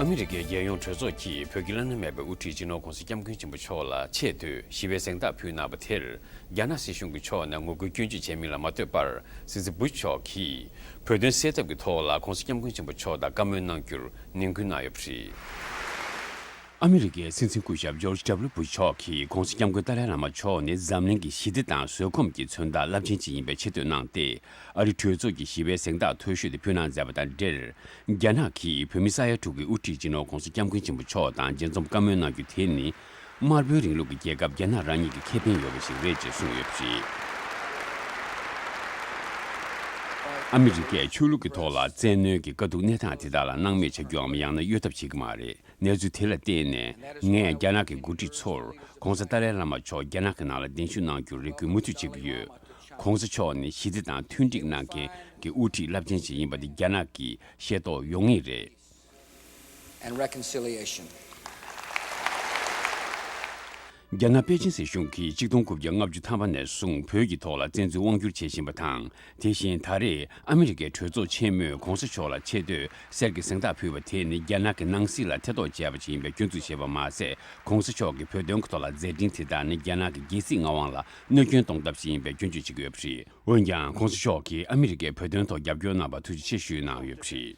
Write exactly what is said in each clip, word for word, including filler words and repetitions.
ཨ་མི་རི་ཀའི་རྒྱལ་ཡོངས་གྲོས་ཚོགས་ཀྱིས་བོད་ཀྱི་བླ་ན་མེད་པའི་དབུ་ཁྲིད་སྤྱི་ནོར་༧གོང་ས་༧སྐྱབས་མགོན་ཆེན་པོ་མཆོག་ལ་ཆེ་བསྟོད་ཞི་བའི་གཟེངས་རྟགས་ཕུལ་གནང་བ་དེར། རྒྱ་ནག་སྲིད་གཞུང་གིས་ཕྱོགས་ནས་ངོ་རྒོལ་སྐྱོན་བརྗོད་བྱས་མིན་ལ་མ་ལྟོས་པར། སྲིད་འཛིན་བུ་ཤ་མཆོག་གིས་བོད་དོན་སེལ་ཐབས་ཀྱི་ཐོག་ལ་༧གོང་ས་༧སྐྱབས་མགོན་ཆེན་པོ་མཆོག་དང་བཀའ་མོལ་གནང་རྒྱུར་ནན་སྐུལ་གནང་ཡོད་པ་རེད། ཨ་མི་རི་ཀའི་སྲིད་འཛིན་སྐུ་ཞབས་ཇོརྗ་ཌབ་ལུ་བུ་ཤ་མཆོག་གིས་༧གོང་ས་༧སྐྱབས་མགོན་ཏཱ་ལའི་བླ་མ་མཆོག་ནི་འཛམ་གླིང་གི་ཞི་བདེ་དང་བཟོད་སྒོམ་གྱི་མཚོན་རྟགས་རླབས་ཆེན་ཞིག་ཡིན་པའི་ཆེ་བསྟོད་གནང་སྟེ། ཨ་རི་གྲོས་ཚོགས་ཀྱི་ཞི་བའི་གཟེངས་རྟགས་མཐོ་ཤོས་དེ་ཕུལ་གནང་མཛད་པ་དང་འབྲེལ། རྒྱ་ནག་གིས་བོད་མི་ས་ཡ་དྲུག་གི་དབུ་ཁྲིད་སྤྱི་ནོར་༧གོང་ས་༧སྐྱབས་མགོན་ཆེན་པོ་མཆོག་དང་མཇལ་འཛོམས་བཀའ་མོལ་གནང་རྒྱུ་དེ་ནི། དམར་པོའི་རིང་ལུགས་ཀྱི་རྒྱལ་ཁབ་རྒྱ་ནག་རང་ཉིད་ཀྱི་ཁེ་ཕན་ཡོད་པ་ཞིག་རེད་ཅེས་གསུངས་ཡོད་པ་རེད། ཨ་མི་རི་ཀས་ཆོས་ལུགས་ཀྱི་ཐོག་ལ་བཙན་གནོན་གྱི་དཀའ་སྡུག་གནས་སྟངས་དེ་དག་ལ་སྣང་མེད་བྱ་རྒྱུའམ་ཡང་ན་གཡོལ་ཐབས་བྱེད་ཀྱི་མ་རེད། གནས་ཚུལ་དེ་ལ་བརྟེན་ནས། ངས་རྒྱ་ནག་གི་འགོ་ཁྲིད་ཚོར་༧གོང་ས་ཏཱ་ལའི་བླ་མ་མཆོག་རྒྱ་ནག་གི་ནང་ལ་གདན་ཞུ་གནང་རྒྱུར་རེ་སྐུལ་མུ་མཐུད་བྱེད་ཀྱི་ཡོད། ༧གོང་ས་མཆོག་ནི་ཞི་བདེ་དང་མཐུན་སྒྲིལ་གནང་མཁན་གྱི་དབུ་ཁྲིད་རླབས་ཆེན་ཞིག་ཡིན་པ་དེ་རྒྱ་ནག་གིས་ཤེས་རྟོགས་ཡོང་ངེས་རེད། And reconciliation. རྒྱ་ནག་པེ་ཅིན་སྲིད་གཞུང་གིས་ཆིག་སྟོང་དགུ་བརྒྱ་ལྔ་བཅུ་ཐམ་པ་ནས་བཟུང་བོད་ཀྱི་ཐོག་ལ་བཙན་འཛུལ་དབང་བསྒྱུར་བྱེད་བཞིན་པ་དང་། དེ་བཞིན་ད་རེས་ཨ་མི་རི་ཀའི་གྲོས་ཚོགས་ཆེན་མོས་༧གོང་ས་མཆོག་ལ་ཆེ་བསྟོད་གསེར་གྱི་གཟེངས་རྟགས་ཕུལ་བ་དེ་ནི་རྒྱ་ནག་གི་ནང་སྲིད་ལ་ཐེ་གཏོགས་བྱས་པ་ཞིག་ཡིན་པའི་སྐྱོན་འཛུགས་བྱས་པ་མ་ཟད། ༧གོང་ས་མཆོག་གིས་བོད་དོན་གྱི་ཐོག་ལ་མཛད་འཕྲིན་དེ་དག་ནི་རྒྱ་ནག་གི་རྒྱལ་སྲིད་མངའ་དབང་ལ་གནོད་སྐྱོན་གཏོང་ཐབས་ཤིག་ཡིན་པའི་སྐྱོན་བརྗོད་བྱེད་ཀྱི་ཡོད་པ་རེད། འོན་ཀྱང་༧གོང་ས་མཆོག་གིས་ཨ་མི་རི་ཀས་བོད་དོན་ཐོག་རྒྱབ་སྐྱོར་གནང་བར་ཐུགས་རྗེ་ཆེ་ཞུས་གནང་ཡོད་པ་རེད།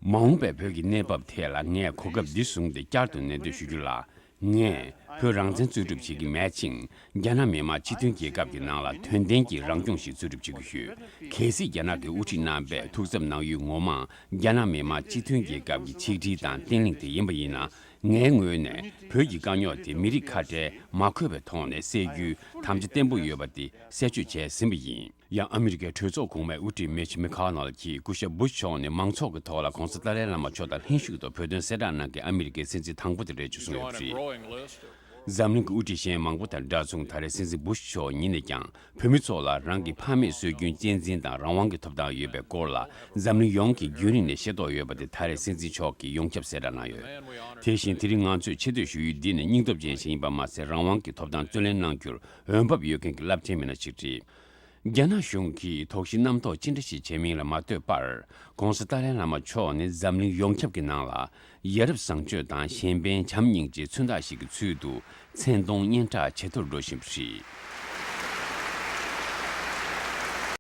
མ་འོངས་པའི་བོད་ཀྱི་གནས་བབ་ཐད་ལ་ངས་གོ་སྐབས་འདི་བཟུང་སྟེ་བསྐྱར་དུ་ནན་བརྗོད་ཞུ་རྒྱུ་ལ། ངས་བོད་རང་བཙན་རྩོད་སྒྲུབ་བྱེད་ཀྱི་མེད་ཅིང་། རྒྱ་ནག་མི་དམངས་སྤྱི་མཐུན་རྒྱལ་ཁབ་ཀྱི་ནང་ལ་དོན་ལྡན་གྱི་རང་སྐྱོང་ཞིག་རྩོད་སྒྲུབ་བྱེད་ཀྱི་ཡོད། གལ་སྲིད་རྒྱ་ནག་གི་དབུ་ཁྲིད་རྣམ་པས་ཐུགས་འཚབ་གནང་ཡུལ་ངོ་མ་རྒྱ་ནག་མི་དམངས་སྤྱི་མཐུན་རྒྱལ་ཁབ་ཀྱི་ཆིག་སྒྲིལ་དང་བརྟན་ལྷིང་དེ་ཡིན་པ་ཡིན་ན། ངའི་ངོས་ནས་བོད་ཀྱི་དཀའ་རྙོག་དེ་མི་རིགས་ཁ་བྲལ་མ་འཁོད་པའི་ཐོག་ནས་སེལ་རྒྱུའི་དམ་བཅའ་བརྟན་པོ་ཡོད་པ་དེ་གསལ་བརྗོད་བྱས་ཟིན་པ་ཡིན། ཡང་ཨ་མི་རི་ཀའི་གྲོས་ཚོགས་གོང་མའི་དབུ་ཁྲིད་མེཆ་མེ་ཁ་ནལ་གྱིས་སྐུ་ཞབས་བུ་ཤ་མཆོག་ནི་མང་ཚོགས་ཀྱི་ཐོག་ལ་༧གོང་ས་ཏཱ་ལའི་བླ་མ་མཆོག་དང་ལྷན་ཞུགས་ཐོག་བོད་དོན་གསལ་བསྒྲགས་གནང་མཁན་ཨ་མི་རི་ཀའི་སྲིད་འཛིན་དང་པོ་དེ་རེད་ཅེས་གསུངས་ཡོད་པ་རེད། འཛམ་གླིང་གི་དབུ་ཁྲིད་གཞན་མང་པོ་དང་འདྲ་མཚུངས། ད་རེས་སྲིད་འཛིན་བུ་ཤ་མཆོག་ཉིད་ནས་ཀྱང་བོད་མི་ཚོ་ལ་རང་གི་ཕ་མེས་སྲོལ་རྒྱུན་གཅེས་འཛིན་དང་རང་དབང་གི་ཐོབ་ཐང་ཡོད་པའི་སྐོར་ལ་འཛམ་གླིང་ཡོངས་ཀྱིས་རྒྱུན་རིང་ནས་ཤེས་རྟོགས་ཡོད་པ་དེ་ད་རེས་སྲིད་འཛིན་མཆོག་གིས་ཡོངས་ཁྱབ་གསལ་བསྒྲགས་གནང་ཡོད། དེ་བཞིན་དེ་རིང་ང་ཚོས་ཆེ་བསྟོད་ཞུ་ཡུལ་འདི་ནི་སྙིང་སྟོབས་ཅན་ཞིག་ཡིན་པ་མ་ཟད། རང་དབང་གི་ཐོབ་ཐང་རྩོད་ལེན་གནང་རྒྱུར་འོས་འབབ་ཡོད་མཁན་གྱི་རླབས་ཆེན་མི་སྣ་ཞིག་རེད། རྒྱ་ནག་གཞུང་གིས་དོགས་གཞི་རྣམ་རྟོག་ཅི་འདྲ་ཞིག་བྱས་མིན་ལ་མ་ལྟོས་པར། ༧གོང་ས་ཏཱ་ལའི་བླ་མ་མཆོག་ནི་འཛམ་གླིང་ཡོངས་ཁྱབ་ཀྱི་ནང་ལ་ཡ་རབས་བཟང་སྤྱོད་དང་གཞན་ཕན་བྱམས་སྙིང་རྗེའི་མཚོན་རྟགས་ཤིག་གི་ཚུལ་དུ་མཚན་མཐོང་སྙན་གྲགས་ཇེ་མཐོར་འགྲོ་བཞིན་པ་རེད།